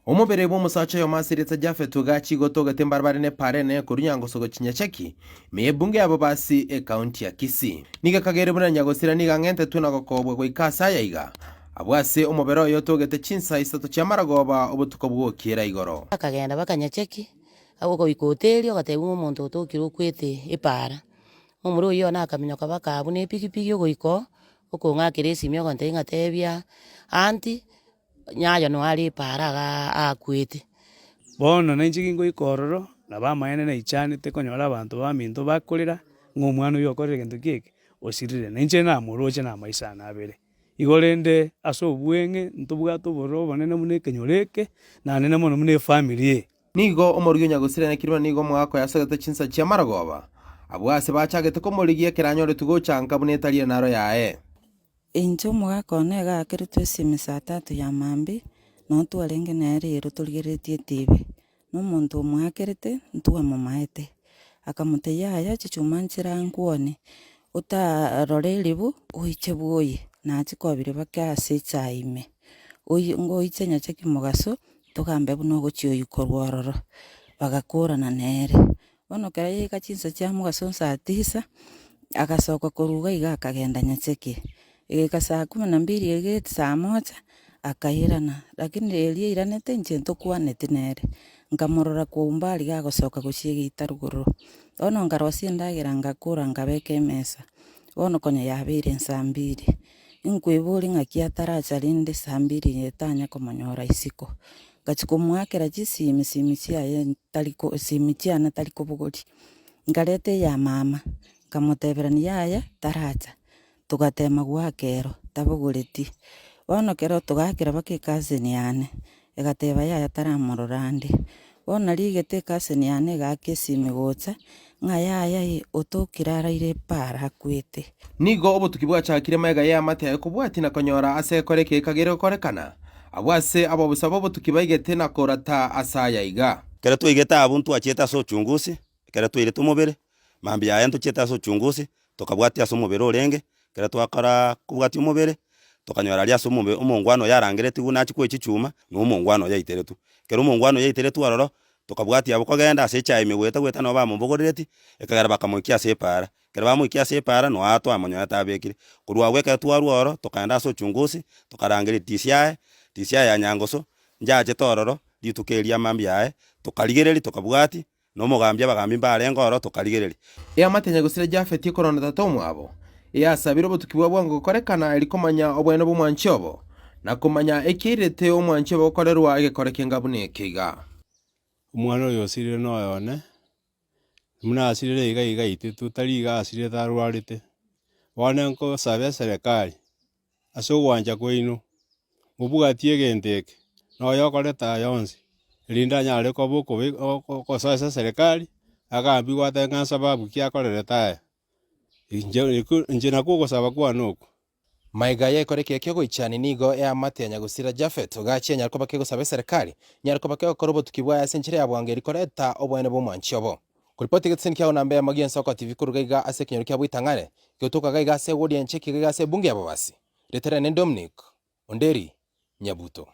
Omobere bw'omosacha oyomo ase erieta Jafet ogachia gotogete mbarabare nepaara enene korwa Nyangoso gochia Nyacheki, ime y'ebunge ya Bobasi, ekaunti ya Kisii. Nigo ekageire buna nyagosira nigo ang'entetwe na gokoobwa goika ase aya iga, abwo ase omobere oye otogete chinsa isato chi'amaragoba obotuko bw'ogokiera igoro. Akagenda baka Nyacheki, agwo goika hoteli ogatebigwa ng'a omonto otokire okwete epaara. Momura oyio one akaminyoka baka abwo na epikipiki ogoika oo, okong'akera esimi ogontebia ng'a tebia aunty, Nyayo noyo are epaara igaa akwete. Bono nainche gingoika ororo, nabo amaene naichanete konyora abanto baminto bakorera, ng'a omwana oyio okorire egento ki eke, osirire. Na inche namoroche namaiso ane abere. Igo rende ase obweng'e ntobwate obororo obonene buna ekenyoro eke, naende mono buna efamiri eye. Nigo omorugi o nyagosira na kirima nigo omogaka oye asogete chinsa chi'amarogoba, abwo aase bachagete komorigia ekero anyoretwe gocha nka buna etari enaro yaye. Inche omogaka one iga aakeretwe esimi saa tatu ya mambia, noo twarenge nere ero torigereretie etibi, na omonto omoakerete ntwamomaete. Akamotebia yaya chichuma nchire nkwoni, otarore eribu oiche bwoye, nachikobire bake ase echae ime, oyi ngoiche nyacheki mogaso, togambe buna ogochia oywo korwa ororo. Bagakorana nere. Bono ekero yaika chinsa chia mogaso saa tisa, agasoka korwa iga iga akagenda nyacheke. Egaika saa kumi na mbili iga saa moja, akairana, lakini eria airanete inche ntokwaneti nere, nkamorora kwa umbali gagosoka gochia egeita rogoro. Bono nkarosia endagera ngakora nkabeka emesa, bono konya yabeire saa mbili, inkweboria ng'aki ataracha rende saa mbili eye tanya komonyora isiko. Ngachia komoakera chisimi simi chiaye tari ko simi chiane tari kobogoria, nkareta eya mama, nkamoteberania yaya taracha, togatema goaka ero tabogoreti. Bono ekero togaakera mpaka ecousin yane, egateba yaya taramorora ande. Bono narigete ecousin yane egaaka esimi gocha, ng'a yaya eh otokire araire epaara akwete. Nigo obotuki bwachakire magega y'eamate yaye kobwatia na konyora ase ekore eke ekagere gokorekana, abwo ase abaobisa b'obotuki baigete na korata ase aya iga. Ekero twaigete abwo ntwachiete ase uchunguzi, ekero twairete omobere, mambia yaye ntochiete ase uchunguzi, tokabwatia ase omobere orenge, ekero twakora kobwatia omobere, tokanyora aria ase omobe omongwana oyo arangeretigwe nachia koa chichuma, na omongwana oyo aiteretwe. Ekero omongwana oyo aiteretwe ororo, tokabwatia abwo kogenda ase echae ime goeta goeta nabo bamobogoreretie, ekagera bakamoikia ase epaara. Ekero bamoikia ase epaara, noa twamonyorete abekire. Korwa abwo ekero twarwa ororo, tokaenda ase uchunguzi, tokarangeria DCI, DCI ya Nyangoso, nchachete ororo, rituko erio amambia aye, tokarigereria tokabwatia, na omogambi abagambi mbarenge ororo, tokarigereria. Eamate nyagosira Jafeti ekorona tata omwabo, eyasabire obotuki bwa bwango gokorekana erio komanya oboene bw'omwanchi obo, na komanya ekiairete omwanchi obo gokorerwa egekore kenga buna eke iga. Omwana oyo osirire noyo one, Buna asirire iga iga aitetwe, tari iga asirete arwarete. Bono nkosaba eserekari, ase ogwancha kwaino, mobwatie egento eke, na oyokorete aya onsi, erinde anyare koba okobe okosoa ase eserekari, agambigwe atebe ng'a nsababu ki akorerete aya. Inche inche nakwo ogosaba kwane okwo. Magega y'ekore ekiya ki'ogoichania nigo eamate ya nyagosira Jafet ogachia enyare koba kegosaba eserekari, enyare koba kegokora obotuki bwaye ase enchera ya bwango eri koreta oboene bw'omwanchi obo. Koripoti egeteseni kiao namba eyemo gi'ensoko TV koruga iga ase ekenyoro kia Bwitang'are, gegotoka gaiga ase ewodi ya Ncheki gaiga ase ebunge ya Bobasi. Rieta riane Dominic Onderi Nyabuto.